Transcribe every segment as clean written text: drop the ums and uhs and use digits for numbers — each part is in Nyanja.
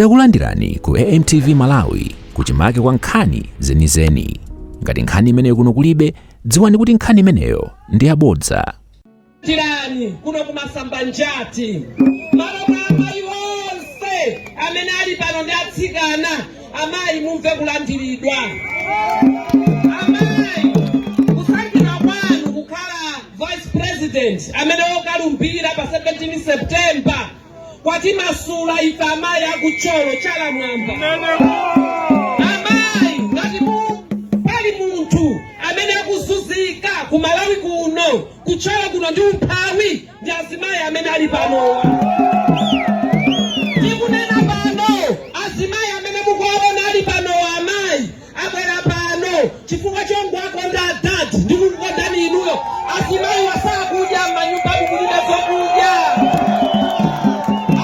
Takulandirani ku AMTV Malawi kuchimake kwa nkhani zenizeni. Ngati nkhani imeneyo kuno kulibe, dziwani kuti nkhani imeneyo ndi yabodza. Tirani kuno kuMasambanjati malo mwa amayi onse amene ali pano ndi atsikana. Amayi, mumve kulandiridwa. Amayi, kusankhidwa kwanu kukhala vice president amene wokalumbira pa 17 September kwatimasula ife amayi akuThyolo chala mwamba. Amayi, ngati mu pali munthu amene akuzunzika ku Malawi kuno, kuThyolo kuno, ndi umphawi, ndi azimayi amene ali panowa. Tikunena pano, azimayi amene mukuwaona ali panowa, amayi abwera pano chifukwa chongowakonda adadi ndi kukukondani inuyo. Azimayi wasakudya m'manyumba, mukulibe zokudya.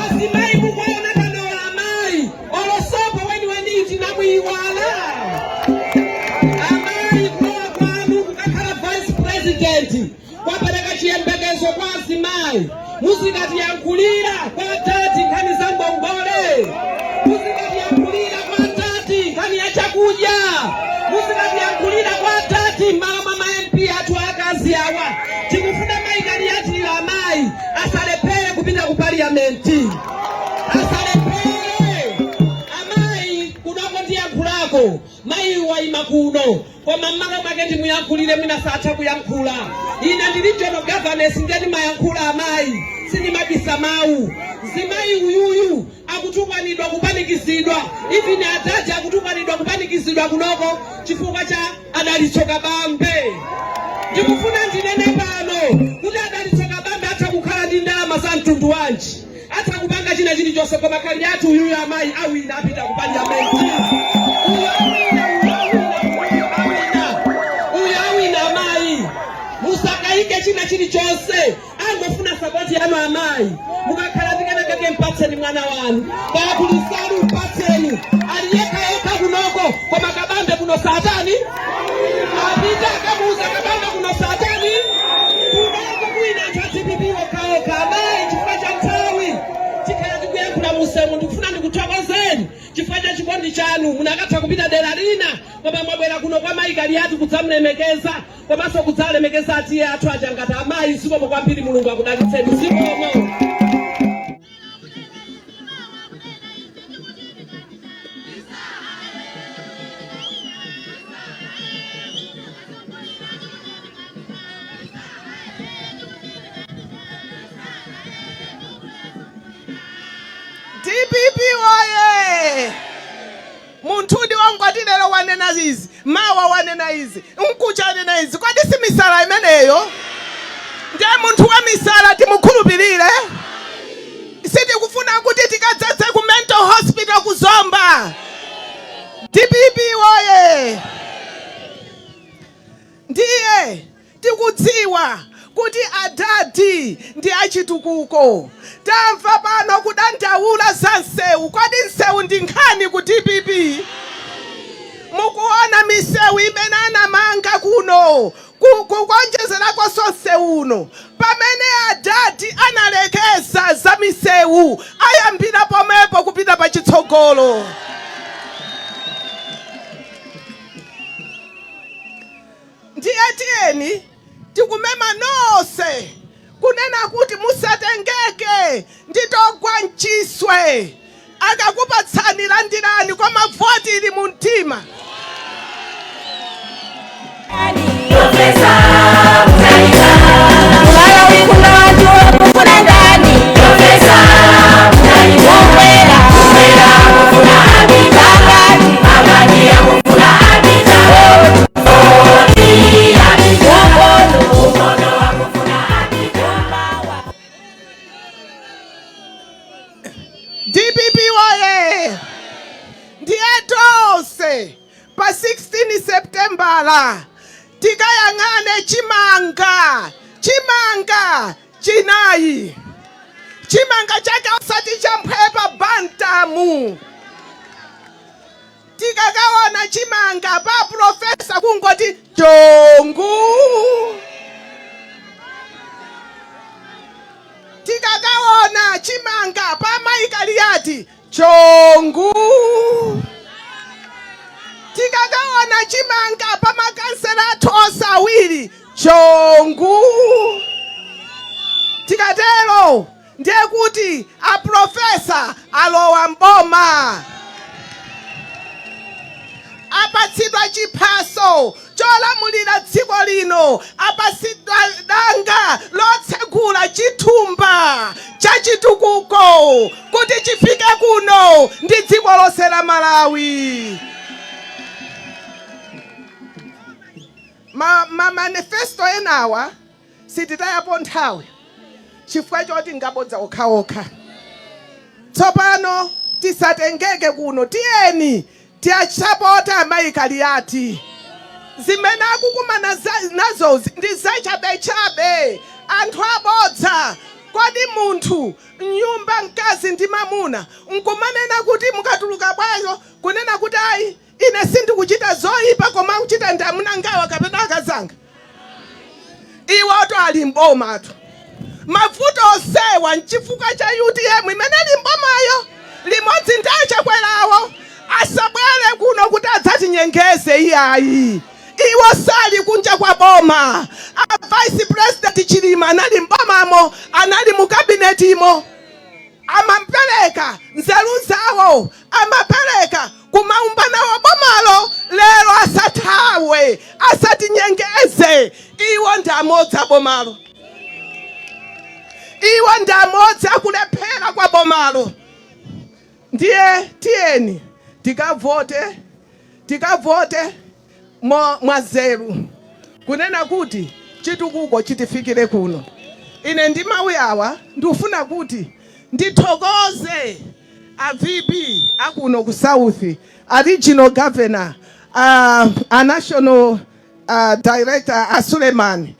Azimayi mukuwaona panowa, amayi, olo sopo weniweni tinamuyiwala. Amayi, kulowa kwanu kukakhala vice president kwapereka chiyembekezo kwa azimayi. Muzikatiyankhulira kwa adadi nkhani za ngongole, muzikatiyankhulira kwa adadi nkhani ya chakudya, muzikatiyankhulira kwa adadi m'malo mwa ma MP athu akazi awa. Tikufuna mayi Kaliati, amayi asalephere kupita ku parliament, asalephere. Amayi, kunoko ndiyankhulako, mayi wayima kuno, koma mmalo mwake ndimuyankhulire, mwina satha kuyankhula. Ine ndili regional governance, ndiye ndimayankhula. Amayi, sindimabisa mawu. Mzimayi uyuyu akutukwanidwa, kupanikizidwa, even adadi akutukwanidwa, kupanikizidwa kunoko chifukwa cha Adalitso Kabambe. Ndikufuna ndinene pano kuti Adalitso Kabambe atha kukhala ndi ndalama za mtundu wanji, atha kupanga china chilichonse, koma Kaliati uyuyu, amayi, awina, apita ku parliament. Uyu awina, uyu awina, uyu awina, uyu awina. Amayi, musakayike china chilichonse, angofuna support yanu. Amayi, mukakhala ndikanakake, mpatseni mwana wanu, kaya kuli nsalu, mpatseni. Ali yekha yekha kunoko, koma Kabambe kuno satani apita akamuuza Kabambe kuno satani. Kunoko kuina anthu a DPP okhaokha. Amayi, chifukwa cha nthawi, tikhala tikuyankhula musemu. Ndikufuna ndikuthokozeni chifukwa cha chikondi chanu. Munakatha kupita dera lina, koma mwabwera kuno kwa mayi Kaliati kudzamulemekeza komanso kudzalemekeza atiye athu achangati. Amayi, zikomo kwambiri, Mulungu akudalitseni. Zikomo. DPP woye! Munthudi wangwati lero wanena izi, mawa wanena izi, mkucha anena izi. Kodi si misala imeneyo? Ndiye munthu wa misala timukhulupirire? Sitikufuna kuti tikadzadze ku mental hospital kuZomba. DPP woye! Ndiye tikudziwa kuti adadi ndi achitukuko. Tamva pano kudandaula za msewu. Kodi msewu ndi nkhani ku DPP? Mukuona misewu imene anamanga kuno, kukonjezerakonso msewu uno. Pamene adadi analekeza za misewu, ayambira pomwepo kupita pachitsogolo. Ndiye tiyeni, tikumema nonse kunena kuti musatengeke ndi togwa mchiswe. Akakupatsani, landirani, koma voti ili mu mtima. Professor Mutharika, Malawi kuno anthu akufuna ndani? Professor Mutharika, kumwera, kumwera akufuna Abita, pakati, pakati akufuna Abita, voti Abita, kumpoto, kumpoto akufuna Abita. DPP woye! Ndiye tonse pa 16 Septembala tikayang'ane chimanga, chimanga chinayi, chimanga chake osati cha mphepa, bantamu. Tikakaona chimanga pa professor, kungoti tongu. Tikakaona chimanga pa mayi Kaliati, Chongu. Tikakaona chimanga pa makansela athu onse awiri, chongu. Tikatero ndiye kuti aprofesa alowa mboma, apatsidwa chiphaso cholamulira dziko lino, apatsidwa danga lotsegula chithumba cha chitukuko kuti chifike kuno ndi dziko lonse la Malawi. Ma, ma manifesto enawa sititayapo nthawi chifukwa choti ngabodza okhaokha. Tsopano tisatengeke kuno, tiyeni tiasapote amayi Kaliati. Zimene akukumana nazozi ndi zachabechabe, anthu abodza. Kodi munthu mnyumba mkazi ndi mamuna nkumanena kuti mukatuluka bwayo kunena kuti ayi ine sindikuchita zoyipa koma akuchita ndi amunangawa kapena akazanga? Iwoto ali mbomatu. Mavuto onsewa nchifukwa cha UTM imene ili mbomayo limodzi ndi achakwerawo. Asabwere kuno kuti adzatinyengeze iyayi. Iwo sali kunja kwa boma. A Vice President Chilima anali mbomamo, anali mu kabinetimo. Amapereka nzeru zawo, amapereka kumaumba nawo bomalo. Lero asathawe, asatinyengeze. Iwo ndi amodzi a bomalo, iwo ndi amodzi akulephera kwa bomalo. Ndiye tiyeni tikavote, tikavote mwanzeru kunena kuti chitukuko chitifikire kuno. Ine ndi mawu awa ndikufuna kuti ndithokoze a VP akuno ku South, a regional governor, a national director a Suleiman,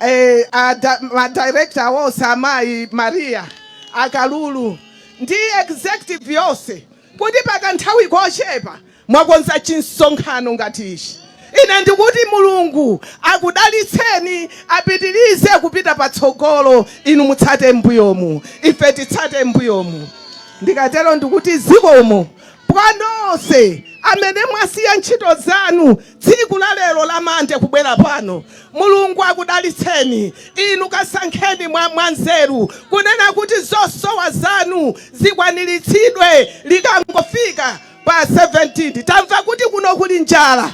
ma director onse, amayi Maria Akalulu ndi executive yonse kuti pakanthawi kochepa mwakonza chinsonkhano ngati ichi. Ine ndikuti Mulungu akudalitseni, apitirize kupita patsogolo, inu mutsate mbuyomu, ife titsate mbuyomu. Ndikatero ndikuti zikomo kwa nonse amene mwasiya ntchito zanu tsiku la lero la Mande kubwera pano. Mulungu akudalitseni inu, kasankheni mwanzeru kunena kuti zosowa zanu zikwaniritsidwe likangofika pa 17. Tamva kuti kuno kuli njala.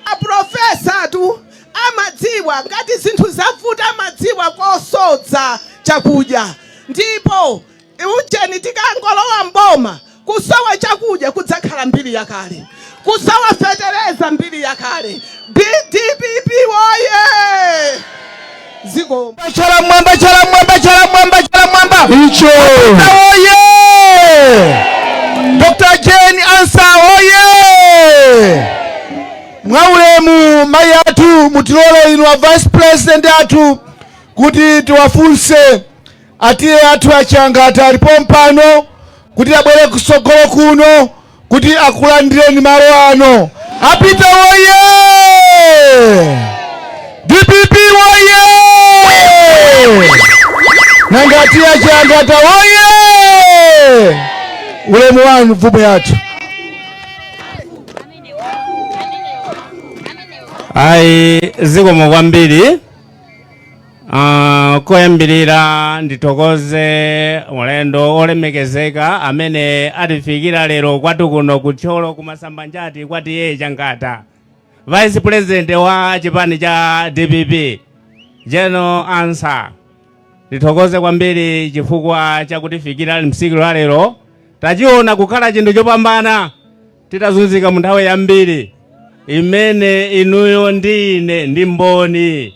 Aprofesatu amadziwa ngati zinthu zavuta, amadziwa kosodza chakudya, ndipo ujeni tikangolowa mboma kusowa chakudya kudzakhala mbiri yakale, kusowa fetereza mbiri yakale. DPP woye! Zikomo. Chala mwamba, chala mwamba, chala mwamba, chala mwamba. Icho. Oye! Dr. Jane Ansah oye! Mwaulemu mayi athu, mutilole inu a vice president athu kuti tiwafunse a T/A athu achangata alipo mpano kuti abwere kusogolo kuno kuti akulandireni malo ano. Apita woye! DPP woye! Nanga a T/A achangata woye! Ulemu wanu mfumu yathu. Ayi, zikomo kwambiri. Koyambirira ndithokoze ulendo olemekezeka amene atifikira lero kwathu kuno ku Thyolo ku Masambanjati kwa T/A Changata, vice president wa chipani cha DPP General Ansah. Ndithokoze kwambiri chifukwa chakutifikira msiku la lero. Tachiona kukhala chinthu chopambana titazunzika mu nthawi yambiri imene inuyo ndi ine ndi mboni.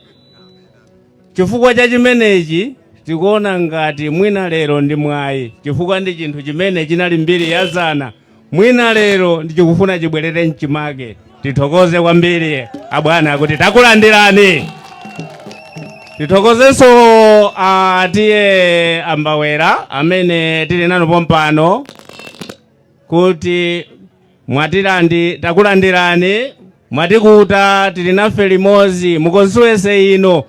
Chifukwa cha chimenechi tikuona ngati mwina lero ndi mwayi, chifukwa ndi chinthu chimene chinali mbiri ya zana, mwina lero ndichikufuna chibwerere mchimake. Tithokoze kwambiri abwana kuti takulandirani. Tithokozenso a T/A Ambawera amene tili nanu pompano kuti mwatilandi takulandirani, mwatikuta tili nafe limodzi mu constituency ino.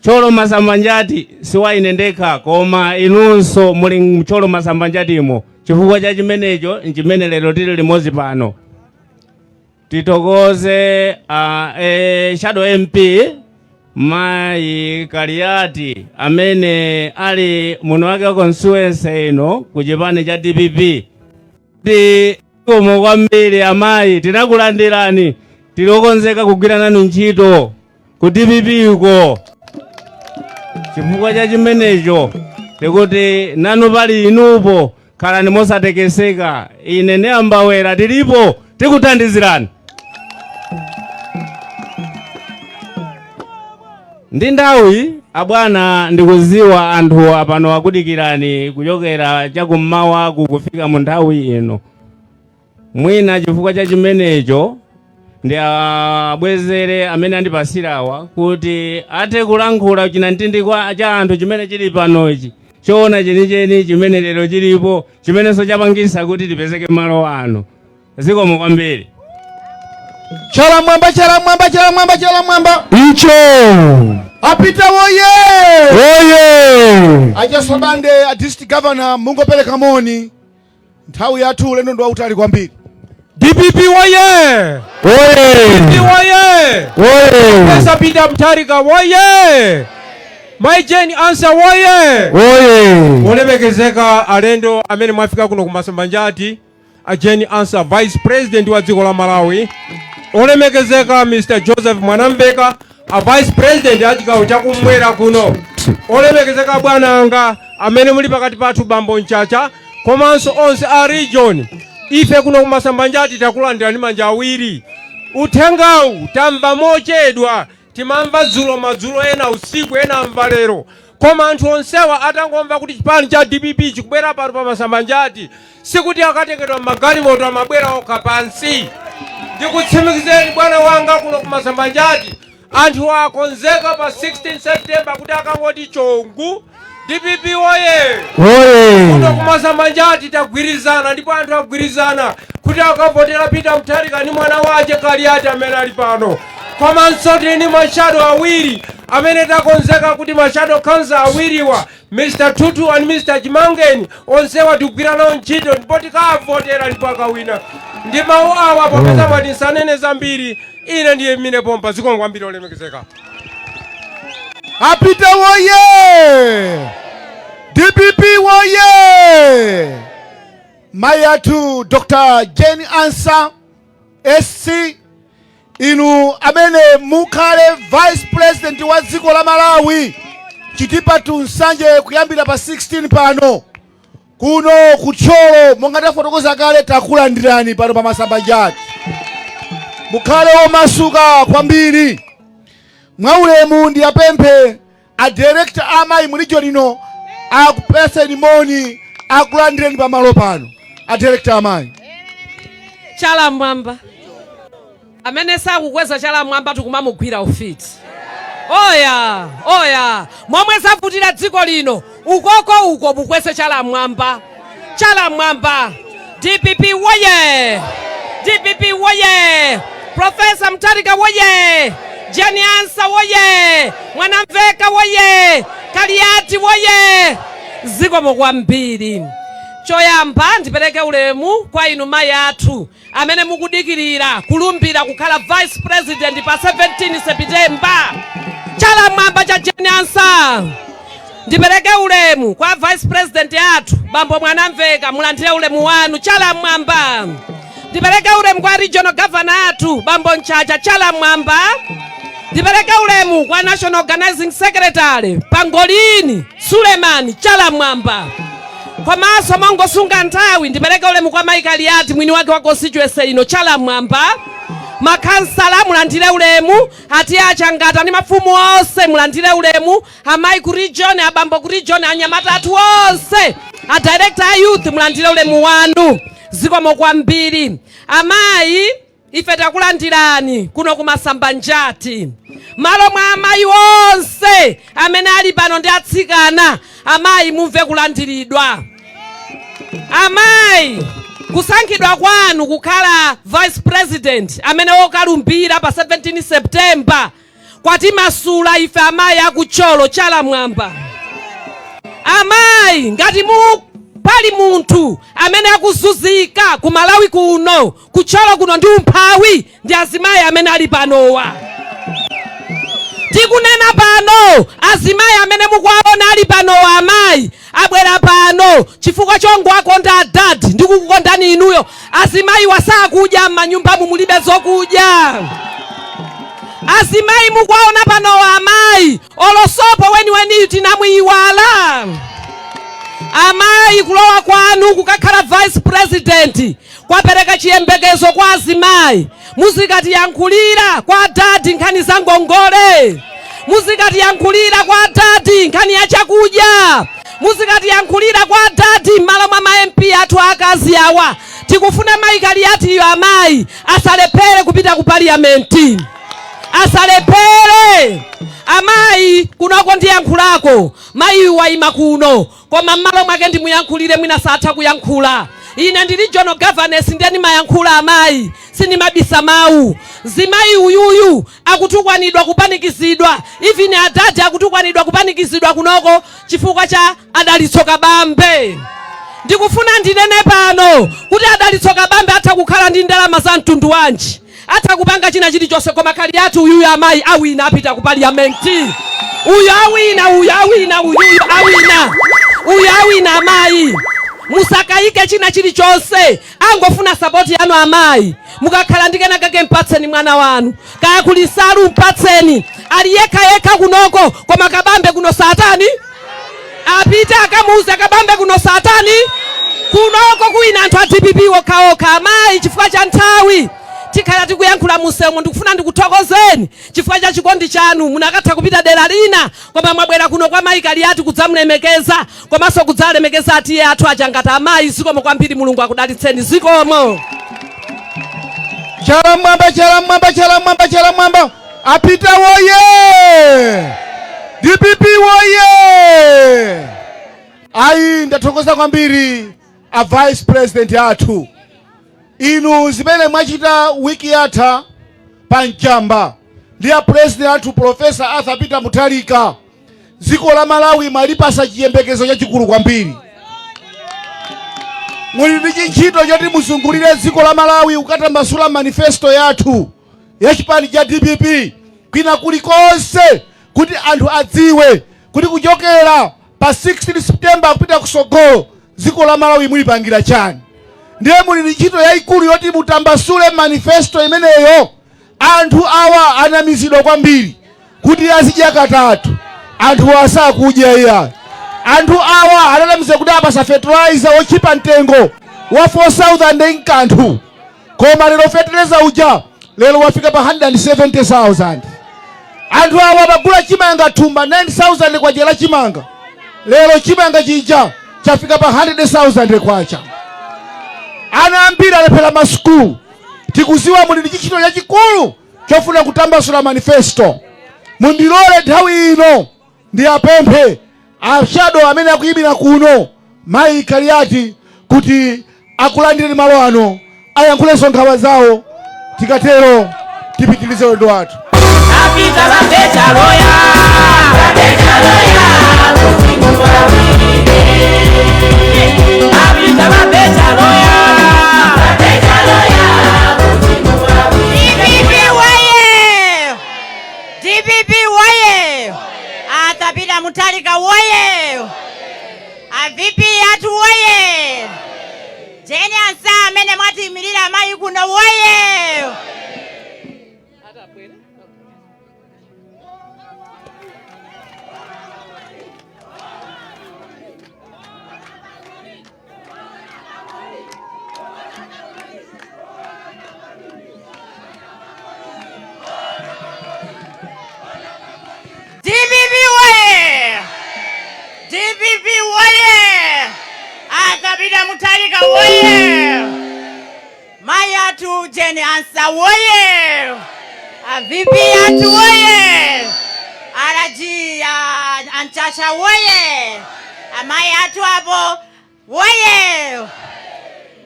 Thyolo Masambanjati si wa ine ndekha, koma inunso muli mthyolo Masambanjatimo. Chifukwa cha chimenecho nchimene lero tili limodzi pano. Titokoze shadow MP Mayi Kaliati amene ali muno wake wa constituency ino ku chipani cha DPP. Zikomo kwambiri amayi, tinakulandirani, tili okonzeka kugwira nanu ntchito ku DPP uko. Chifukwa cha chimenecho tikuti nanu pali inupo khalani mosatekeseka, ine ndi ambawera tilipo tikuthandizirani. Ndi nthawi abwana, ndikuziwa anthu apano akudikirani kuchokera chakummawaku kufika mu nthawi ino. Mwina chifukwa cha chimenecho ndi abwezere amene andipasirawa kuti athe kulankhula chinamtindi kwa cha anthu chimene chili panochi, choona chenicheni chimene lero chilipo, chimenenso chapangisa kuti tipezeke malo ano. Zikomo kwambiri. Chala mwamba, chala mwamba, chala mwamba, chala mwamba. Icho. Apita woye! Woye! Achasabande a district governor mungopereka moni. Nthawi yathu ulendo ndi wautali kwambiri. DPP woye! Woye! DPP woye! Woye! Professor Peter Mutharika woye! Mai Jane Ansah woye! Woye! Olemekezeka alendo amene mwafika kuno ku Masambanjati, a Jane Ansah Vice President wa dziko la Malawi, olemekezeka Mr. Joseph Mwanamveka a Vice President a chigawo chakumwera kuno, olemekezeka bwana anga amene muli pakati pathu Bambo Mchacha, komanso onse a region, ife kuno ku Masambanjati takulandirani manja awiri. Uthengawu tamva mochedwa, timamva dzulo madzulo, ena usiku, ena amva lero, koma anthu onsewa atangomva kuti chipani cha DPP chikubwera pano pa Masambanjati, sikuti akatengedwa m'magalimoto, amabwera okha pansi. Ndikutsimikizeni bwana wanga, kuno ku Masambanjati anthu akonzeka pa 16 September kuti akangoti chongu. DPP woye! Woye! Kuno ku Masambanjati tagwirizana ndipo anthu agwirizana kuti akavotera Peter Mutharika ndi mwana wache Kaliati amene ali pano. Komanso tili ndi ma shadow awiri amene takonzeka kuti ma shadow council awiriwa, Mr. Tutu and Mr. Chimangeni, onsewa tikugwira nawo ntchito ndipo tikavotera ndipo akawina. Ndi mawu awa, popeza mwati nsanene zambiri, ine ndiyimire pompa. Zikomo kwambiri olemekezeka. Apita woye! DPP woye! Mayi athu Dr. Jane Ansah SC, inu amene mukhale Vice President wa dziko la Malawi, Chitipa to Nsanje, kuyambira pa 16 pano kuno kuThyolo, monga tafotokoza kale, takulandirani pano pa Masambanjati. Mukhale omasuka kwambiri. Mwaulemu ndiyapemphe a director amayi mu region ino akupeseni moni, akulandireni pamalo pano. A director amayi. Chala mwamba. Amene sakukweza chala mwamba tikumamugwira ufiti. Oya oya, momwe zavutira dziko lino, ukoko uko mukweze chala mwamba, chala mwamba. DPP woye! DPP woye! Professor Mutharika woye! Jane Ansah woye! Mwanamveka woye! Kaliati woye! Zikomo kwambiri. Choyamba ndipereke ulemu kwa inu mayi athu amene mukudikirira kulumbira kukhala Vice President pa 17 September. Chala mwamba cha Jane Ansah. Ndipereke ulemu kwa Vice President athu Bambo Mwanamveka, mulandire ulemu wanu, chala mwamba. Ndipereke ulemu kwa Regional Governor athu Bambo Mchacha, chala mwamba. Ndipereke ulemu kwa National Organizing Secretary Pangolini Sulemani, chala mwamba. Komanso mongosunga nthawi, ndipereke ulemu kwa Mai Kaliati, mwini wake wa constituency ino, chala mwamba. Makhansala mulandire ulemu, ati achangata ndi mafumu onse mulandire ulemu, amayi ku region, abambo ku region, anyamata athu onse, a director a youth mulandire ulemu wanu. Zikomo kwambiri. Amayi, ife takulandirani kuno ku Masambanjati malo mwa amayi onse amene ali pano ndi atsikana. Amayi, mumve kulandiridwa. Amayi, kusankhidwa kwanu kukhala Vice President amene wokalumbira pa 17 September kwatimasula ife amayi akutcholo, chala mwamba. Amayi, ngati Pali munthu amene akuzunzika ku Malawi kuno, ku Thyolo kuno ndi umphawi ndi azimayi amene ali panowa. Tikunena pano azimayi amene mukuwaona ali panowa, amayi abwera pano chifukwa chongowakonda adadi ndi kukukondani inuyo. Azimayiwa sakudya, m'manyumbamu mulibe zokudya. Azimayi mukuwaona panowa, amayi, olo sopo weniweniyu tinamuyiwala. Amayi, kulowa kwanu kukakhala vice president kwapereka chiyembekezo kwa azimayi. Muzikatiyankhulira kwa adadi nkhani za ngongole, muzikatiyankhulira kwa adadi nkhani ya chakudya, muzikatiyankhulira kwa adadi m'malo mwa ma MP athu akazi awa. Tikufuna mayi Kaliatiyo, amayi, asalephere kupita ku parliament, asalephere. Amayi, kunoko ndiyankhulako, mayi wayima kuno, koma m'malo mwake ndimuyankhulire, mwina satha kuyankhula. Ine ndi regional governess, ndiye ndimayankhula amayi, sindimabisa mawu. Zimayi uyuyu akutukwanidwa, kupanikizidwa, even adadi akutukwanidwa, kupanikizidwa kunoko chifukwa cha Adalitso Kabambe. Ndikufuna ndinene pano kuti Adalitso Kabambe atha kukhala ndi ndalama za mtundu wanji, atha kupanga china chilichonse, koma Kaliati uyuyu, amayi, awina, apita ku parliament. Uyu awina, uyu awina, uyuyu awina, uyu awina. Amayi, musakayike china chilichonse, angofuna support yanu. Amayi, mukakhala ndi kena kake, mpatseni mwana wanu, kaya kuli nsalu, mpatseni. Ali yekha yekha kunoko, koma Kabambe kuno satani apite akamuuze Kabambe kuno satani. Kunoko kuwina anthu a DPP okhaokha. Amayi, chifukwa cha nthawi, tikhala tikuyankhula musemo. Ndikufuna ndikuthokozeni chifukwa cha chikondi chanu. Munakatha kupita dera lina, koma mwabwera kuno kwa mayi Kaliati kudzamulemekeza komanso kudzalemekeza atiye athu achangata. Amayi, zikomo kwambiri, Mulungu akudalitseni, zikomo. Chala mwamba, chala mwamba, chala mwamba, chala mwamba! Apita woye! DPP woye! Ayi, ndathokoza kwambiri a vice president athu. Inu zimene mwachita wiki yatha pa Mchamba ndi a president athu Professor Arthur Peter Mutharika, dziko la Malawi mwalipasa chiyembekezo chachikulu kwambiri. Muli ndi chintchito choti muzungulire dziko la Malawi kukatambasula manifesto yathu ya chipani cha DPP kwina kulikonse, kuti anthu adziwe kuti kuchokera pa 16 September kupita kusogolo dziko la Malawi mulipangira chani. Ndiye muli ndi ntchito yayikulu yoti mutambasule manifesto imeneyo. Anthu awa anamizidwa kwambiri kuti azidya katatu, anthu asakudya iya. Anthu awa ananamizidwa kuti apasa fertilizer wochipa mtengo wa 4000 nkanthu, koma lero fertilizer uja lero wafika pa 170,000. Anthu awa amagula chimanga thumba 9000 kwacha la chimanga, lero chimanga chija chafika pa 100,000 kwacha. Ana ambiri alephera masukulu. Tikuziwa muli ndi chintchito chachikulu chofuna kutambasula manifesto. Mundilole nthawi ino ndiyapemphe a shadow amene akuyimira kuno, mayi Kaliati, kuti akulandireni malo ano, ayankhulenso nkhawa zawo. Tikatero tipitilize ulendo wathu. Apita la loya, loya, apita la loya, loya. DPP woye! DPP woye! Arthur Peter Mutharika woye! A VP athu woye! Jane Ansah amene mwatiyimirira amayi kuno woye! DPP woye! DPP woye! Arthur Peter Mutharika woye! Mayi athu Jane Ansah woye! A VP athu woye! RG Anchacha woye! Amayi athu apo woye!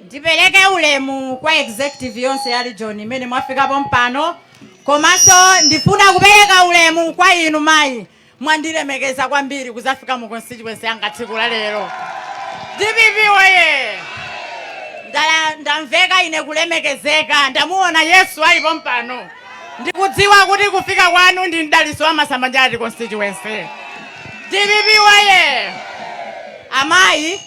Ndipereke ulemu kwa executive yonse ya region imene mwafikapo mpano, komanso ndifuna kupereka ulemu kwa inu mayi, mwandilemekeza kwambiri kuzafika mu constituency yanga tsiku la lero. DPP woye! Ndamveka ine kulemekezeka, ndamuona Yesu alipo mpano. Ndikudziwa kuti kufika kwanu ndi mdaliso wa Masambanjati constituency. DPP woye! Amayi,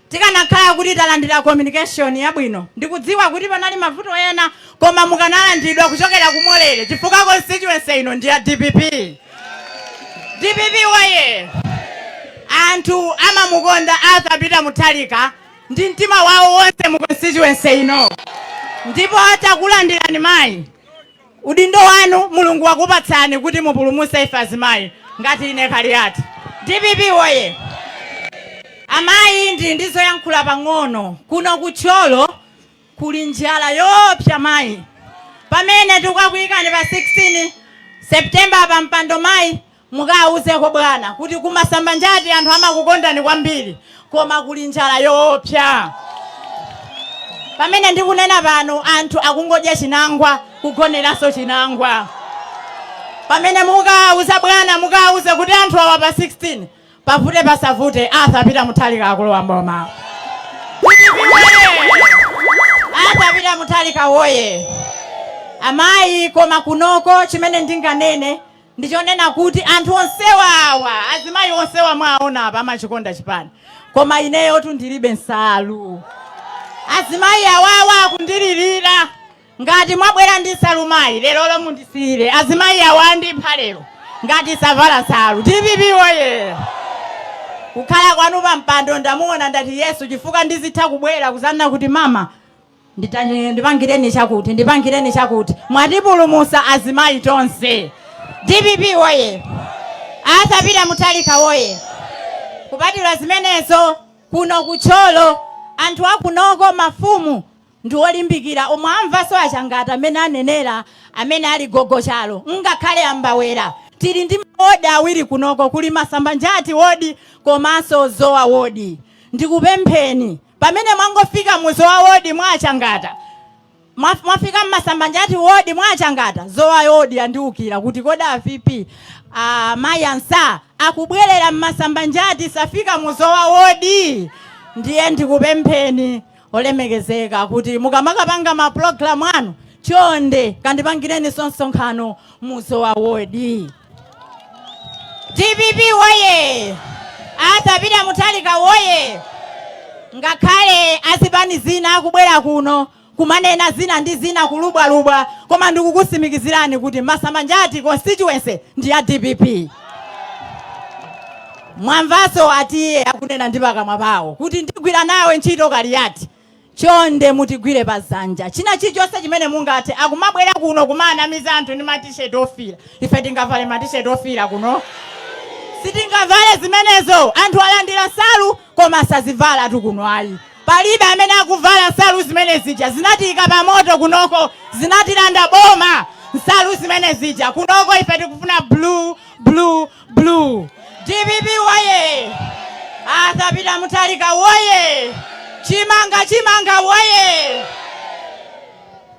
tikanakhala kuti talandira communication yabwino, ndikudziwa kuti panali mavuto ena, koma mukanalandidwa kuchokera ku Molere, chifukwa constituency ino ndi ya DPP. DPP woye! Anthu amamukonda Arthur Peter Mutharika ndi mtima wawo wonse mu constituency ino, ndipo takulandirani mayi. Udindo wanu Mulungu wakupatsani kuti mupulumutse ife azimayi ngati ine Kaliati. DPP woye! Amayi, ndi ndizoyankhula pang'ono. Kuno kuThyolo kuli njala yoopsa mayi. Pamene tikukakuyikani pa 16 September pa mpando mayi, mukawuzeko bwana kuti kuMasambanjati anthu amakukondani kwambiri, koma kuli njala yoopsa. Pamene ndikunena pano, anthu akungodya chinangwa, kugoneranso chinangwa. Pamene mukawuza bwana, mukawuze kuti anthu awa pa 16, pavute pasavute, Arthur Peter Mutharika akulowa mboma. Arthur Peter Mutharika woye! Amayi, koma kunoko chimene ndinganene ndichonena kuti anthu onsewa awa, azimayi onsewa mwaona apa, amachikonda chipani, koma ineyo tu ndilibe nsalu. Azimayi awawa akundilirira. Ngati mwabwera ndi nsalu mayi, lero mundisiyire. Azimayi awa andipha lero ngati savala nsalu. DPP woye! Kukhala kwanu pa mpando, ndamuona ndati Yesu, chifukwa ndizitha kubwera kuzanena kuti, "Mama, ndipangireni chakuti, ndipangireni chakuti." Mwatipulumusa azimayi tonse. DPP woye! Arthur Peter Mutharika woye! Kupatula zimenezo, kuno kuThyolo anthu akunoko, mafumu ndi olimbikira omwe amvanso achangata amene anenera, amene ali gogochalo, ngakhale ambawera. Tili ndi mawodi awiri kunoko, kuli Masambanjati wodi komanso Zowa wodi. Ndikupempheni, pamene mwangofika mu Zowa wodi mwachangata, mwafika mMasambanjati wodi mwachangata, Zowa wodi andiukira kuti, "Kodi a VP, amayi Ansah akubwerera mMasambanjati, safika mu Zowa wodi?" Ndiye ndikupempheni olemekezeka kuti mukamakapanga mapulogalamu anu, chonde kandipangireni msonkhano mu Zowa wodi. DPP woye! Arthur Peter Mutharika woye! Ngakhale azipani zina akubwera kuno kumanena zina ndi zina, kulubwalubwa, koma ndikukusimikizirani kuti Masambanjati constituency ndi ya DPP. Mwamvanso atiye akunena ndi pakamwa pawo kuti, "Ndigwira nawe ntchito Kaliati." Chonde mutigwire pazanja, china chilichonse chimene mungathe. Akumabwera kuno kumanamiza anthu ndi matisheti ofira. Ife tingavale matisheti ofira kuno? Sitingavale zimenezo. Anthu alandira nsalu koma sazivala tu kuno ayi. Palibe amene akuvala nsalu zimene zija. Zinatiyika pa moto kunoko, zinatilanda boma nsalu zimene zija. Kunoko ife tikufuna blue, blue, blue. DPP woye! Arthur Peter Mutharika woye! Chimanga, chimanga woye!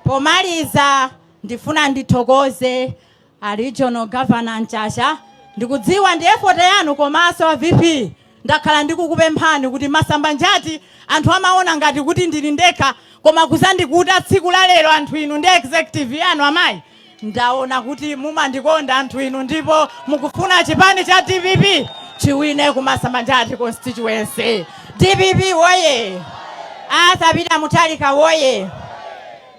Pomaliza, ndifuna ndithokoze a Regional Governor Mchacha. Ndikudziwa ndi effort yanu komanso a VP. Ndakhala ndikukupemphani kuti Masambanjati anthu amaona ngati kuti ndili ndekha, koma kuzandikuta tsiku la lero anthu inu ndi executive yanu amayi, ndaona kuti mumandikonda anthu inu, ndipo mukufuna chipani cha DPP chiwine ku Masambanjati constituency. DPP woye! Arthur Peter Mutharika woye!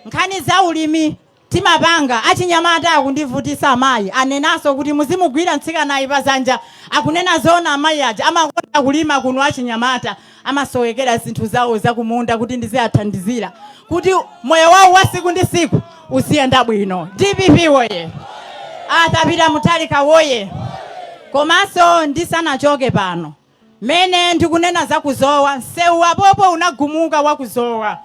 Nkhani za ulimi timapanga. Achinyamata akundivutisa amayi, anenanso kuti muzimugwira mtsikanayi pazanja. Akunena zona amayi aja, amakonda kulima kuno. Achinyamata amasowekera zinthu zawo zakumunda kuti ndiziyathandizira kuti moyo wawo wa siku ndi siku uziyenda bwino. DPP woye! Arthur Peter Mutharika woye! Komanso ndisanachoke pano, mene ndikunena za kuZowa, msewu apopo unagumuka wakuZowa.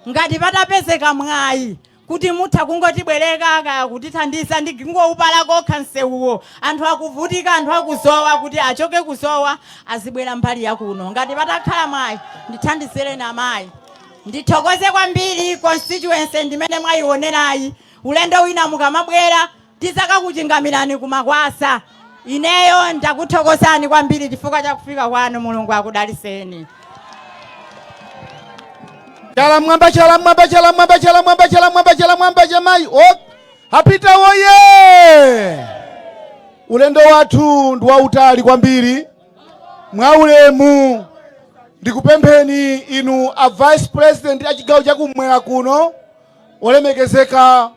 Ngati patapezeka mwayi kuti mutha kungotibwereka kaya kutithandiza ndi kungoupala kokha msewuwo, anthu akuvutika, anthu akuZowa, kuti achoke kuZowa azibwera mbali yakuno. Ngati patakhala mwayi, ndithandizireni amayi. Ndithokoze kwambiri constituency ndimene mwayionerayi. Ulendo wina mukamabwera, tizakakuchingamirani kumakwasa. Ineyo ndakuthokozani kwambiri chifukwa cha kufika kwanu. Mulungu akudaliseni. Chala mwamba, chala mwamba, chala mwamba, chala mwamba, chala mwamba, chala mwamba, chamayi. O, a Peter woye! Ulendo wathu ndi wautali kwambiri. Mwaulemu ndikupempheni inu a vice president a chigawo chakumwera kuno, olemekezeka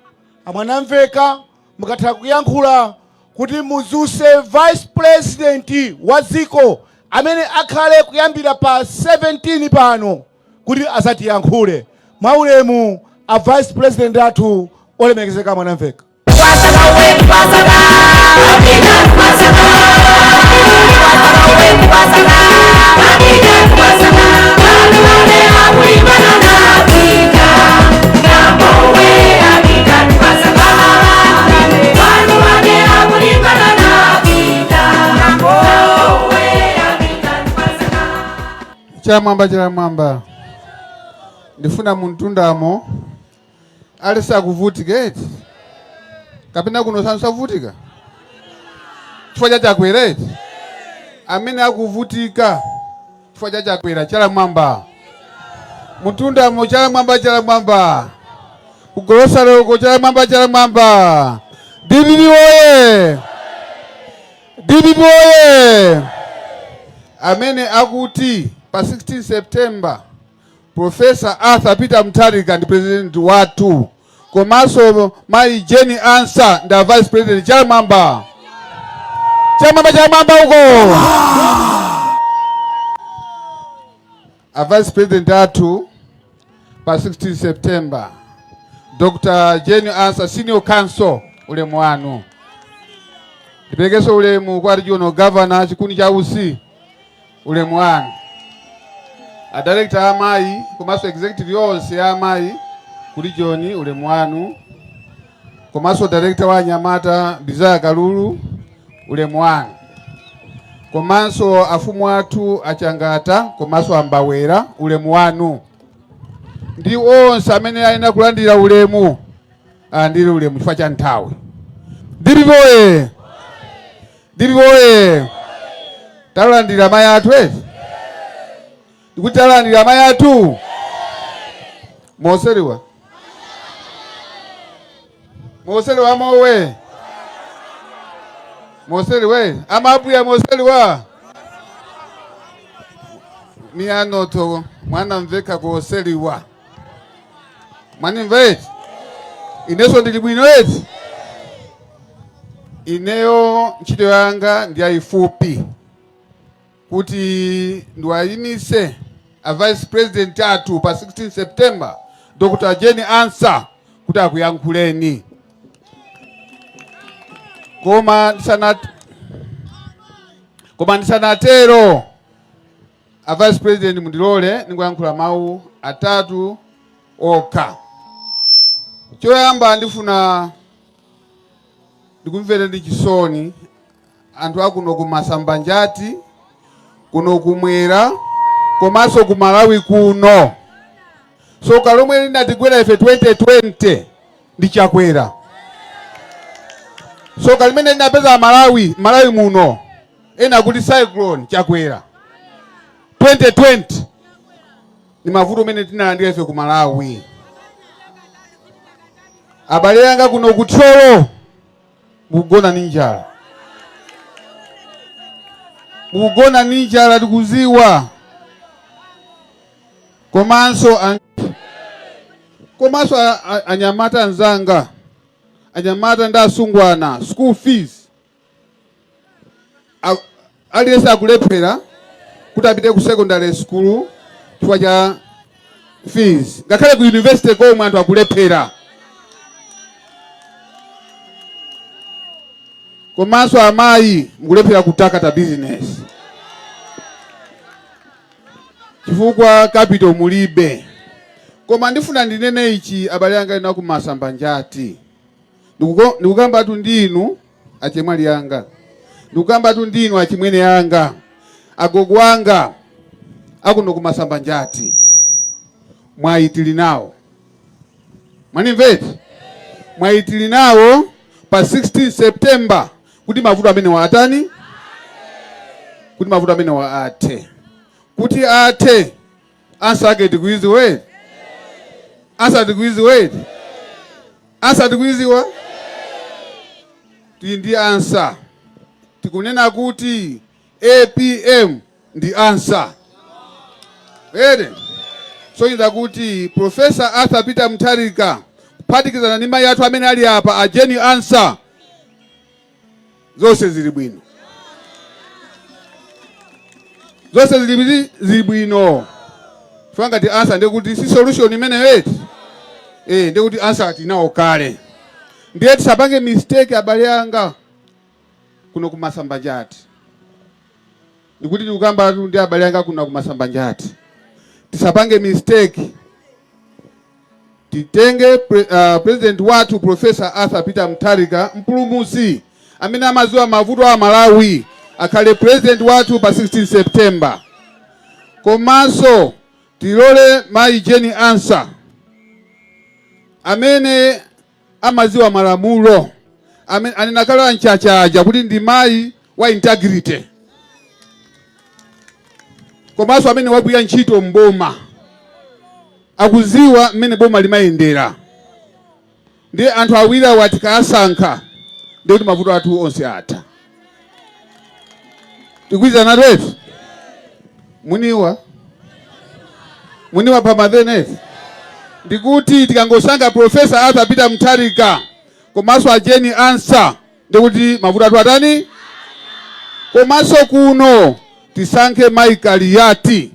a Mwanamveka, mukatha kuyankhula kuti muzuse vice president wa dziko amene akhale kuyambira pa 17 pano kuti azatiyankhule. Mwaulemu a vice president athu olemekezeka Mwanamveka. Chamwamba, chamwamba. Ndifuna muntundamo aliyense akuvutika eti, kapena kuno savutika chifukwa cha Chakwera eti? Amene akuvutika chifukwa cha Chakwera, chala mwamba. Muntundamo, chala mwamba, chala mwamba. Kugolosale uko, chala mwamba, chala mwamba. DPP oye! DPP oye! Amene akuti pa 16 September Professor Arthur Peter Mutharika ndi president wathu, komanso mayi Jane Ansah ndi a vice president, chala mwamba, chamwamba, chamwamba uko. A vice president athu pa 16 September, Dr. Jane Ansah, senior counsel, ulemu wanu. Ndiperekenso ulemu kwa regional governor Chikuni cha Usi, ulemu wanu. A director amayi komanso executive yonse ya amayi ku region, ulemu wanu. Komanso director wa anyamata Desire Kalulu, ulemu wanu. Komanso afumu athu achangata komanso ambawera, ulemu wanu. Ndi onse amene ayenera kulandira ulemu alandire ulemu chifukwa cha nthawi. DPP oye! DPP oye! Talandira amayi athu eti? Ndikuti talandira amayi athu moseriwa, moseriwa mowe moseriwe amabuya moseriwa miyanoto mwana mveka koseriwa mwanimva eti? Inenso ndili bwino eti? Ineyo ntchito yanga ndi yayifupi, kuti ndiwayimise a vice president athu pa 16 September, Dr. Jane Ansah, kuti akuyankhuleni. Koma ndisanatero, a vice president, mundilole ndingoyankhula mawu atatu okha. Choyamba, ndifuna ndikumvere ndi chisoni anthu akuno ku Masambanjati, kuno kumwera komanso ku Malawi kuno. Soka lomwe linatigwera ife 2020 ndi Chakwera. Soka limene linapeza Malawi muno, ena kuti Cyclone Chakwera 2020, ni mavuto amene tinalandira ife ku Malawi. Abale anga kuno ku Thyolo, mukugona ndi njala, mukugona ndi njala, tikuziwa. Komanso anyamata anzanga, anyamata ndi asungwana, school fees, aliyense akulephera kuti apite ku secondary school chifukwa cha fees. Ngakhale ku university komwe anthu akulephera. Komanso amayi mukulephera kutakata business chifukwa capital mulibe. Koma ndifuna ndinene ichi, abale anga ena ku Masambanjati, ndikukambatu ndinu achemwali anga, ndikukambatu ndinu achimwene anga, agogo anga akuno ku Masambanjati, mwayi tili nawo. Mwanimveti? Mwayi tili nawo pa 16 September kuti mavuto amene atani, kuti mavuto amene athe, kuti athe. Answer ake tikuiziwe. Answer tikuiziwa eti? Answer tikuiziwa? Tili ndi answer. Tikunena kuti APM ndi answer. Eti? Sonyeza kuti Professor Arthur Peter Mutharika kuphatikizana ndi mayi athu amene ali apa a Jane Ansah, zonse zili bwino. Zonse zili bwino. Chifukwa ngati answer ndiye kuti si solution imeneyo eti? Eh, ndiye kuti answer tinawo kale. Ndiye tisapange mistake abale anga kuno kumasambanjati. Ndikuti ndikukamba ndi abale anga kuno kumasambanjati. Tisapange mistake. Titenge president wathu Professor Arthur Peter Mutharika, mpulumutsi amene amadziwa mavuto a Malawi, akhale president wathu pa 16 September. Komanso tilole mayi Jane Ansah amene amadziwa malamulo, amene anena kale anchachaja kuti ndi mayi wa integrity, komanso amene wagwira ntchito mboma, akudziwa mmene boma limayendera. Ndiye anthu awiri awa tikasankha, ndiye kuti mavuto athu onse atha. Tikugwirizana eti? Muniwa muniwa pamaveneti ndikuti tikangosankha Professor Arthur Peter Mutharika komanso a Jane Ansah, ndikuti mavuto athu atani. Komanso kuno tisankhe Mai Kaliati.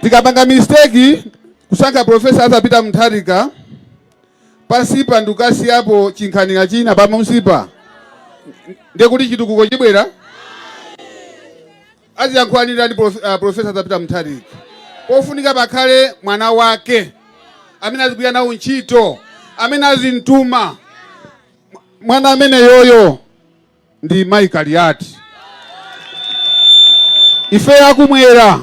Tikapanga mistake kusankha Professor Arthur Peter Mutharika pansipa ndikukasiyapo chinkhanira china pamunsipa, ndekuti chitukuko chibwera. Aziyankhulanira ndi Professor Arthur Peter Mutharika, pofunika pakhale mwana wake amene azigwira nawo ntchito, amene azimtuma. Mwana amene yoyo ndi Mai Kaliati. Ife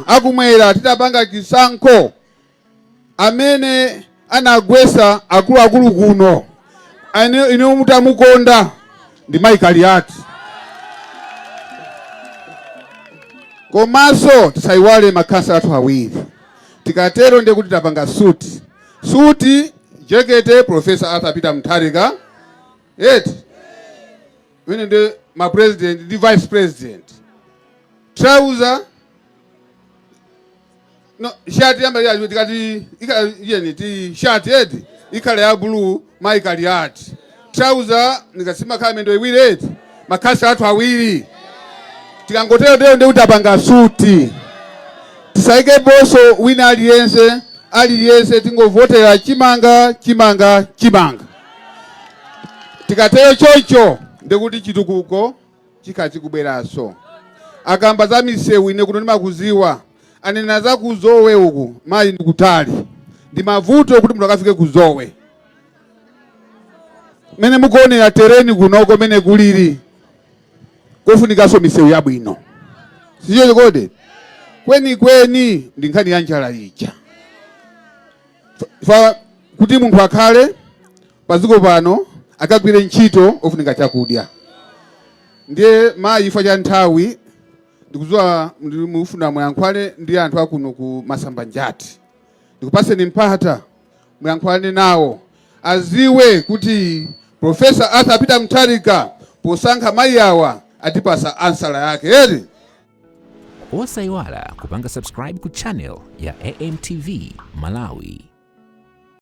akumwera titapanga chisankho, amene anagwesa akuluakulu kuno ine mutamukonda ndi Mai Kaliati. Komanso tisayiwale makhansala athu awiri. Tikatero ndiye kuti tapanga suti suti jekete Professor Arthur Peter Mutharika eti, wene ndi ma president ndi vice president, trouser no shirt yamba ya tikati ika yeni ti shirt eti ikhale ya blue Mai Kaliati, trouser nikasima khala mendo iwiri eti, makhansala athu awiri. Tikangotero tero ndi kuti tapanga suti. Tisaike boso wina aliyense aliyense, tingovotera chimanga chimanga chimanga. Tikatero choncho ndikuti chitukuko chikhala chikubweranso. Akamba za misewu, ine kuno ndimakuziwa. Anena za kuzowe uku, mayi ndikutali, ndi mavuto kuti munthu akafike kuzowe. Mene mukuonera tereni kunoko mene kulili, kofunikanso misewu yabwino, sicho kodi? Kwenikweni ndi nkhani ya njala ija. Fa kuti munthu akhale padziko pano akagwire ntchito ofunika chakudya. Ndiye mayi, chifukwa cha nthawi, ndikudziwa mufuna muyankhulane ndi anthu akuno ku Masambanjati. Ndikupaseni mpata muyankhulane nawo, aziwe kuti Professor Arthur Peter Mutharika posankha mayi awa atipasa ansala yake eti. Osayiwala kupanga subscribe ku channel ya AMTV Malawi.